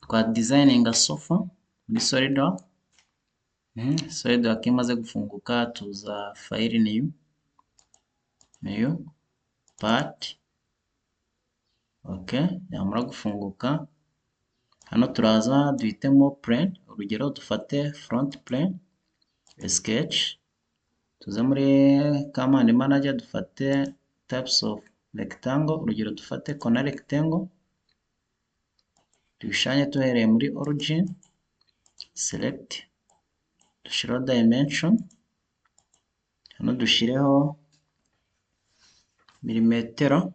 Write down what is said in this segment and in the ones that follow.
Twa designinga sofa muri SolidWorks. SolidWorks iyo imaze gufunguka tuza file new, new part, okay, yamara gufunguka hano turaza duhitemo plane, urugero dufate front plane, sketch, tuze muri command manager dufate types of rectangle, urugero dufate corner rectangle, tubishushanye duhereye muri origin, select, dushireho dimension, hano dushireho milimetero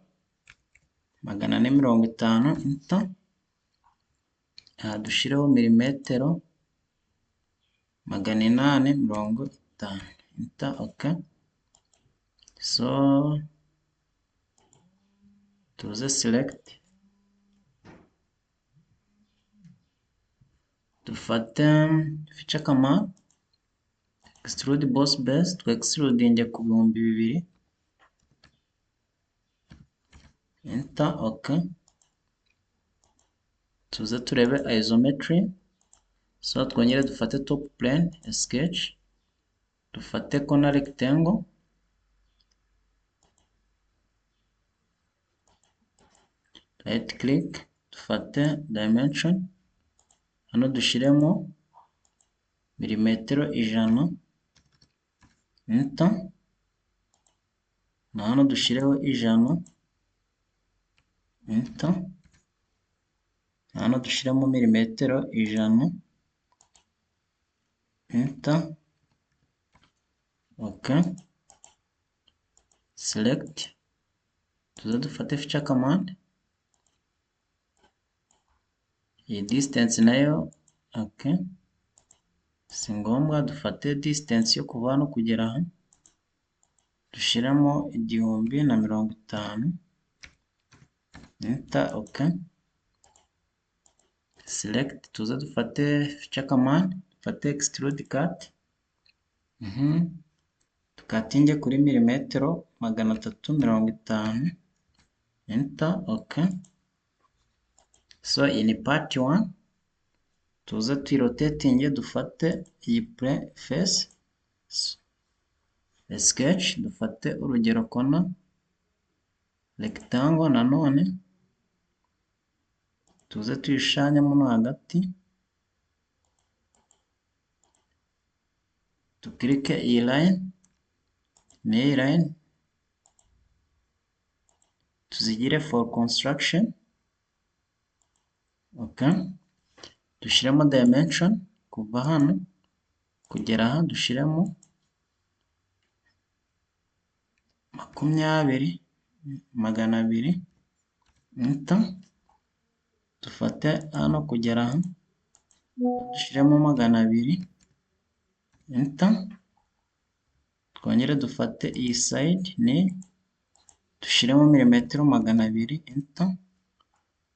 450, enter, aha dushireho milimetero 850, enter, okay. So tuze select, dufate feature command, extrude boss base, twe extrudinge ku 2000, enter, okay. Tuze turebe isometry, so twongere dufate top plane, sketch, dufate corner rectangle, right click, dufate dimension, hano dushiremo milimetero 100, enter, na hano dushireho 100, enter, na hano dushiremo milimetero 100, enter, okay, select, tuze dufate feature command, iyi distance nayo okay, si ngombwa, dufate distance yo kuva hano kugera aha, dushiremo 1050, enter, okay, select, tuze dufate feature command, dufate extrude cut, tukatinge kuri milimetero 350, enter, okay. So iyi ni part 1, tuze tuyirotatinge dufate iyi face sketch, dufate urugero corner rectangle, nanone tuze tuyishushanyemo no hagati, tukirike iyi line n'iyi line, tuzigire for construction, okay, dushiremo dimension kuva hano kugera aha, dushiremo 20, 200, enter, dufate hano kugera aha, dushiremo 200, enter, twongere dufate iyi side ni dushiremo milimetero 200, enter,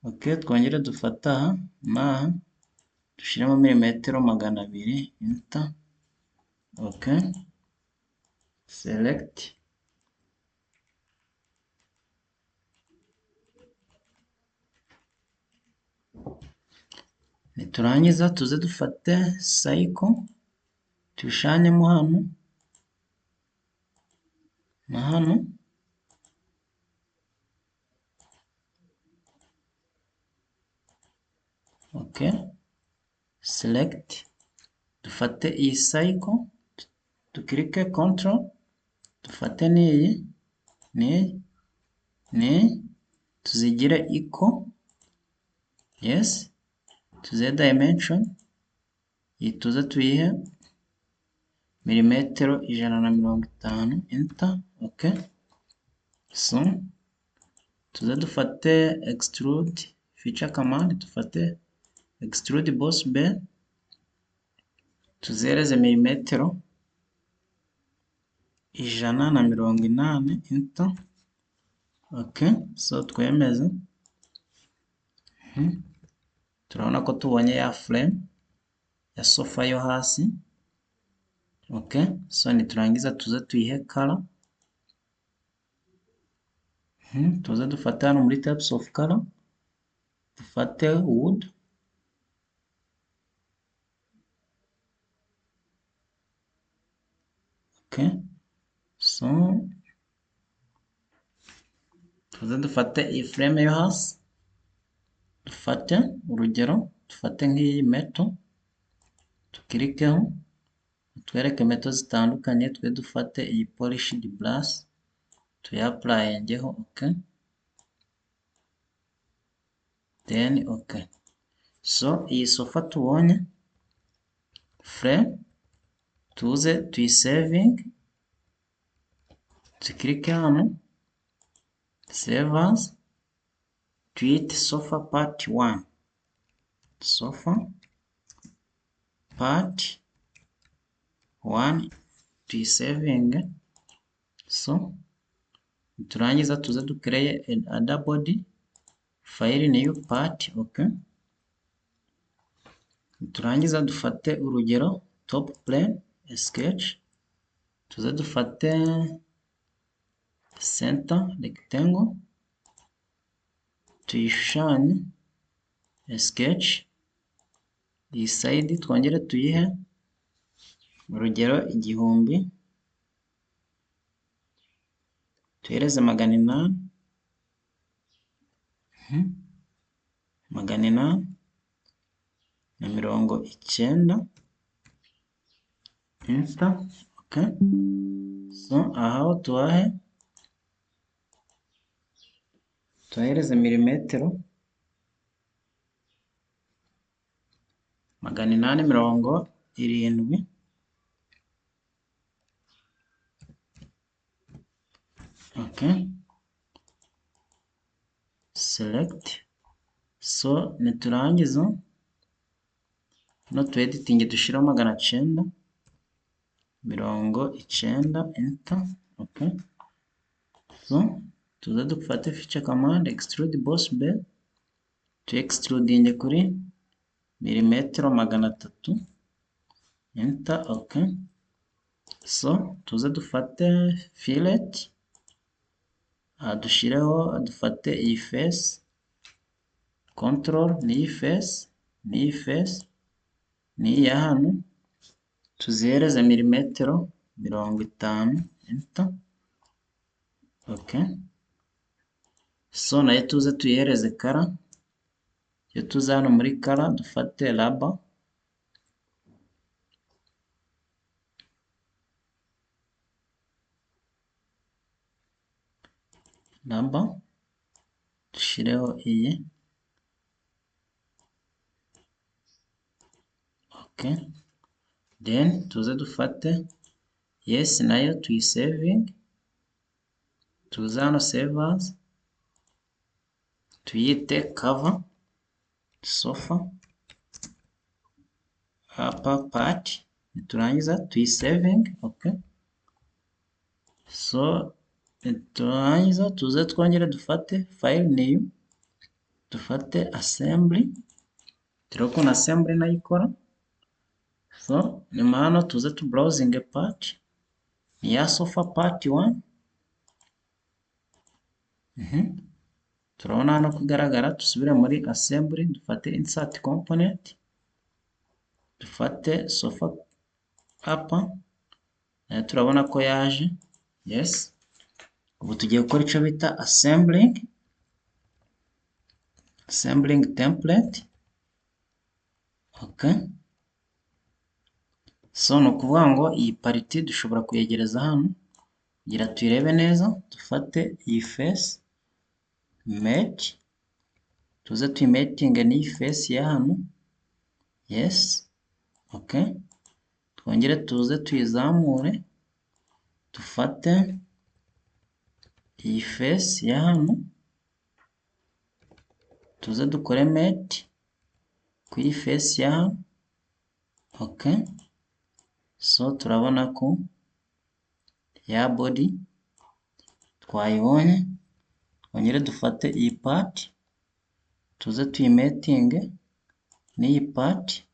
okay, twongere dufate aha n'aha, dushiremo milimetero 200, enter, okay, select, niturangiza tuze dufate cycle tuyishushanyemo hano na hano, okay, select, dufate iyi cycle tukirike control, dufate n'iyi n'iyi n'iyi, tuzigire equal, yes, tuzihe dimension, iyi tuze tuyihe milimetero 150, enter, okay. So tuze dufate extrude feature command, dufate extrude boss base, tuzihereze milimetero 180, enter, okay. So twemeze, turabona ko tubonye ya frame ya sofa yo hasi, okay. So niturangiza tuze tuyihe color, tuze dufate hano muri types of color, dufate wood, Okay, so tuze dufate iyi frame yo hasi, dufate urugero, dufate nk'iyi meto, tukirikeho, twereke meto zitandukanye, twe dufate iyi polished brass, tuyapurayingeho, okay, then okay. So iyi sofa tubonye frame, tuze tuyisevinge, tukirike hano, save as, tuyite sofa part 1, sofa part 1, tuyisevinge. So turangiza tuze dukereye other body file new part, okay. Turangiza dufate urugero top plane sketch, tuze dufate center rectangle, tuyishushanye sketch, iyi side twongere tuyihe urugero 1000, tuhereze 800, 890, enter, okay. So aha ho tuhahe, tuhahereze milimetero 870, okay, select. So niturangiza no tu editing dushiraho 990, enter, okay. So tuze dufate feature command extrude boss base, tu extruding kuri milimetero 300, enter, okay. So tuze dufate fillet, dushireho, dufate iyi face, control n'iyi face, n'iyi face, n'iyi ya hano, tuzihereze milimetero 50, enter, okay. So nayo tuze tuyihereze kara, iyo tuze hano muri kara dufate raba, raba dushireho iyi, okay. Then tuze dufate yes nayo tuyisevinge, tuze hano save as, tuyite cover sofa upper part, niturangiza tuyisevinge, okay. So niturangiza tuze twongere dufate file new, dufate assembly, turebe ukuntu assembly nayo ikora. So nyuma hano tuze tu browsing part, ni ya sofa part 1. Turabona hano ko igaragara, dusubire muri assembly, dufate insert component, dufate sofa upper, nayo turabona ko yaje, yes. Ubu tugiye gukora icyo bita assembling, assembling template, okay. So ni ukuvuga ngo iyi pariti dushobora kuyegereza hano kugira tuyirebe neza, dufate iyi face mate, tuze tuyimetinge n'iyi face ya hano, yes, okay. Twongere tuze tuyizamure, dufate iyi face ya hano, tuze dukore mate ku iyi face ya hano, okay. So turabona ko ya body twayibonye, twongere dufate iyi part, tuze tuyimetinge n'iyi part,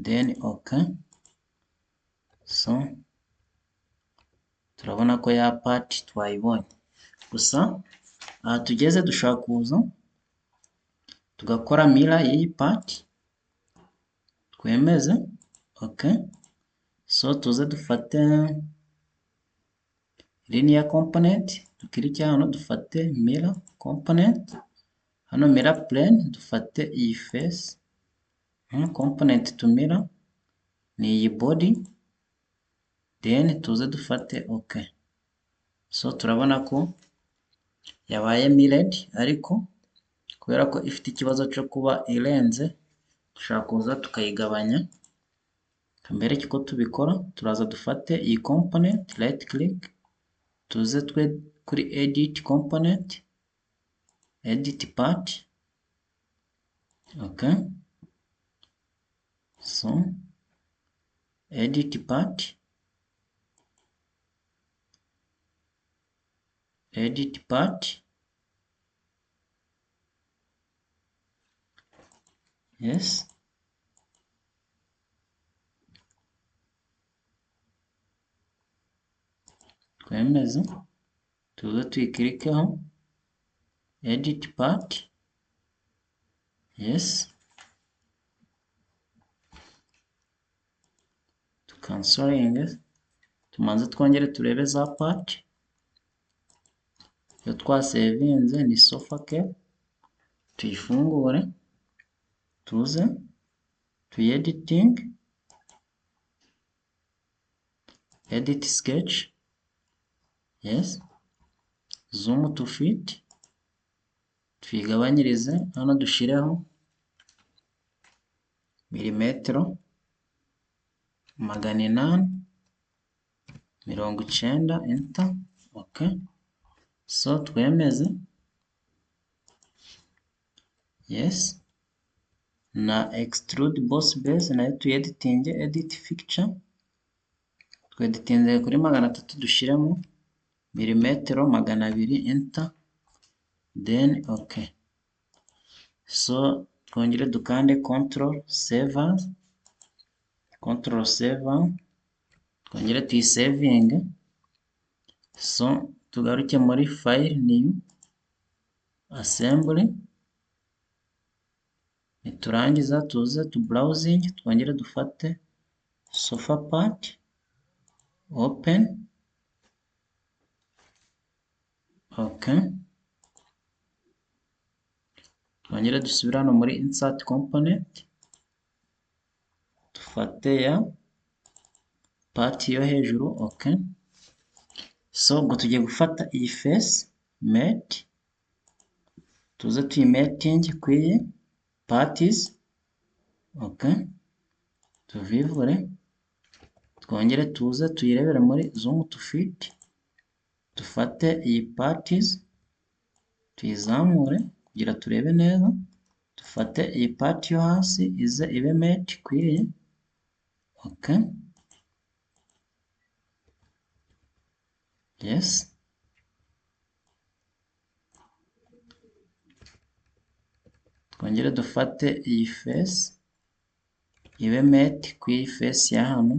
then okay. So turabona ko ya part twayibonye, gusa aha tugeze dushobora kuza tugakora mirror y'iyi part, twemeze, okay. So tuze dufate linear component, dukirike hano dufate mirror component, hano mirror plane dufate iyi face, component to mirror ni iyi body, then tuze dufate ok. So turabona ko yabaye mirrored, ariko kubera ko ifite ikibazo cyo kuba irenze, dushobora kuza tukayigabanya. Mbereke uko tubikora, turaza dufate iyi component, right click, tuze twe kuri edit component, edit part, ok, so edit part, edit part, yes, twemeze, tuze tuyikirikeho, edit part, yes, tukansoringe, tumanze twongere turebe za part, iyo twasevinze ni sofa cape, tuyifungure, tuze tuyediting, edit sketch, yes, zoom to fit, tuyigabanyirize hano dushireho milimetero 890, enter, ok. So twemeze, yes, na extrude boss base nayo tuyeditinge, edit feature, tweditinze kuri 300 dushyiremo milimetero 200, enter, then ok. So twongere dukande control save, control save, twongere tuyisevinge. So tugaruke muri file new assembly, niturangiza tuze tu browsing, twongere dufate sofa part, open, ok, twongere dusubire hano muri insert component, dufate ya part yo hejuru, ok. So ubwo tugiye gufata iyi face mate, tuze tuyimetinge ku iyi parties, ok, tuvivure, twongere tuze tuyirebere muri zoom to fit, dufate iyi parties tuyizamure kugira turebe neza, dufate iyi part yo hasi ize ibe mate ku iyi, ok, yes, twongere dufate iyi face ibe mate ku iyi face ya hano,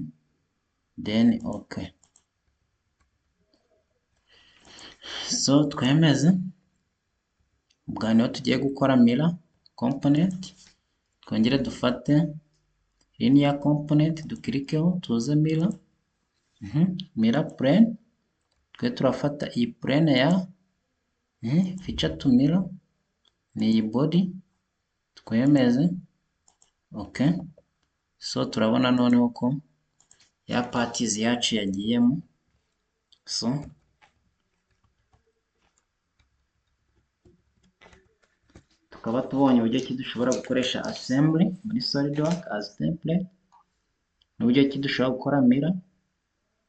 then ok. So twemeze, ubwa niho tugiye gukora mirror component, twongere dufate linear component, dukirikeho, tuze mirror, mirror plane, twe turafata iyi plane ya feature to mirror, ni iyi body, twemeze, ok. So turabona noneho ko ya parties yacu yagiyemo. So tukaba tubonye uburyo ki dushobora gukoresha assembly muri SolidWorks as template, n'uburyo ki dushobora gukora mirror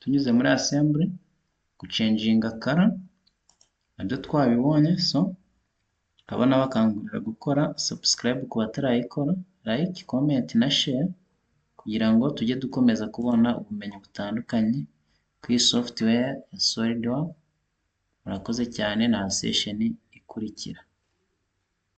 tunyuze muri assembly, gucenjinga color nabyo twabibonye. So nkaba nabakangurira gukora subscribe ku batarayikora, like, comment na share, kugira ngo tujye dukomeza kubona ubumenyi butandukanye kuri software ya SolidWorks. Murakoze cyane, na session ikurikira.